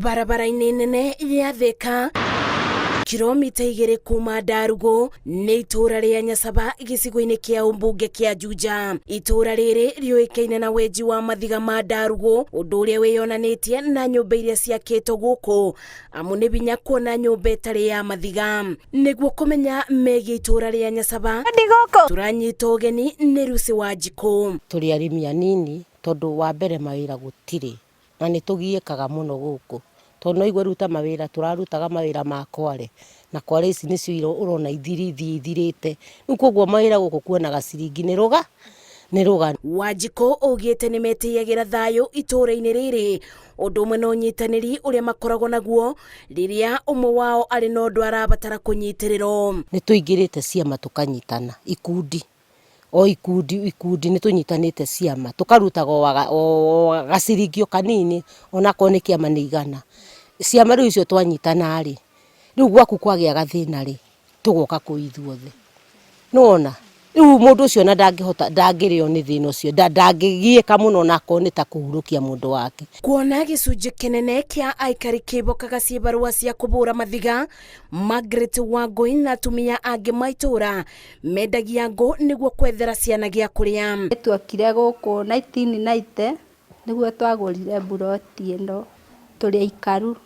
Barabara-inĩ nene ya Thika, kilomita 2 kuma Ndarugu, nĩ itũra rĩa Nyacaba gĩcigo-inĩ kĩa ũmbunge kĩa Juja. Itũra rĩrĩ rĩũĩkaine na wenji wa mathiga ma Ndarugu, ũndũ ũrĩa wĩyonanĩtie na nyũmba iria ciakĩtwo gũkũ, amu nĩ binya kuona nyũmba ĩtarĩ ya mathiga. Nĩguo kũmenya megiĩ itũra rĩa Nyacaba, tũranyita ũgeni nĩ Lucy Wanjikũ. Tũrĩ arĩmi anini tondũ wa mbere mawĩra gũtirĩ na nĩ tũgiĩkaga mũno gũkũ tondũ no igue rĩu ta mawĩra tũrarutaga mawĩra ma kware na kware ici nĩcio ũrona ithiĩ ithirĩte. Rĩu koguo mawĩra gũkũ kuonaga ciringi nĩ rũga nĩ rũga. Wanjikũ augĩte nĩ metĩyagĩra thayũ itũra-inĩ rĩrĩ, ũndũ ũmwe na ũnyitanĩri ũrĩa makoragwo naguo rĩrĩa ũmwe wao arĩ na ũndũ arabatara kũnyitĩrĩrwo. Nĩ tũingĩrĩte ciama tũkanyitana ikundi o ikundi ikundi nĩ tũnyitanĩte ciama tũkarutaga o gaciringi o kanini onakorwo nĩ kĩama nĩ 100. Ciama rĩu icio twanyitana rĩ, rĩu gwaku kwagĩa gathĩna rĩ, tũgoka kũu ithuothe. Nĩwona? Rĩu mũndũ ũcio ona ndangĩhota ndangĩrĩo nĩ thĩna ũcio, ndangĩgiĩka mũno onakorwo nĩ ta kũhurũkia mũndũ wake. Kuona gĩcunjĩ kĩnene kĩa aikari kĩbokaga ciĩbarũa cia kũbũra mathiga, Margaret Wangũi na atumia angĩ ma itũra mendagia ngũ nĩguo kwethera ciana gĩa kũrĩa. Tuokire gũkũ 1990 nĩguo twagũrire mburoti ĩno tũrĩ aikaru.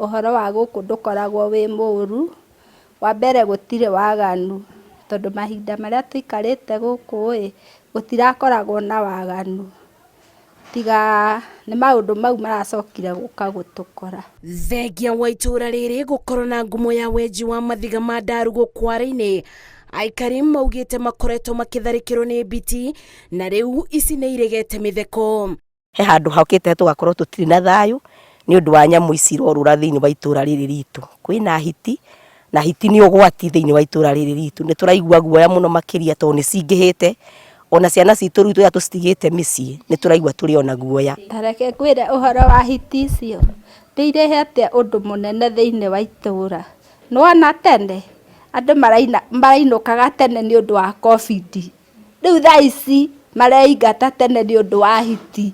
Ũhoro wa gũkũ ndũkoragwo wĩ mũru. Wa mbere gũtirĩ waganu tondũ mahinda marĩa tũikarĩte gũkũ ĩ gũtirakoragwo na waganu, tiga nĩ maũndũ mau maracokire gũka gũtũkora. Thengia wa itũra rĩrĩ gũkorwo na ngumo ya wenji wa mathiga ma ndarugu kware-inĩ, aikari maugĩte makoretwo makĩtharĩkĩrwo nĩ mbiti na rĩu ici nĩ iregete mĩtheko. He handũ hokĩte tũgakorwo tũtirĩ na thayũ nĩ ũndũ wa nyamũ ici irorũra thĩinĩ wa itũra rĩrĩ ritũ. Kwĩna hiti na hiti nĩ ũgwati thĩinĩ wa itũra rĩrĩ ritũ. Nĩ tũraigua guoya mũno makĩria tondũ nĩ cingĩhĩte, ona ciana citũ rĩu tũrĩa tũcitigĩte mĩciĩ nĩ tũraigua tũrĩ ona guoya. Ta reke ngwĩre ũhoro wa hiti icio, nĩ irehete ũndũ mũnene thĩinĩ wa itũra. Nĩwona tene andũ marainũkaga tene nĩ ũndũ wa Covid, rĩu thaa ici mareingata tene nĩ ũndũ wa hiti.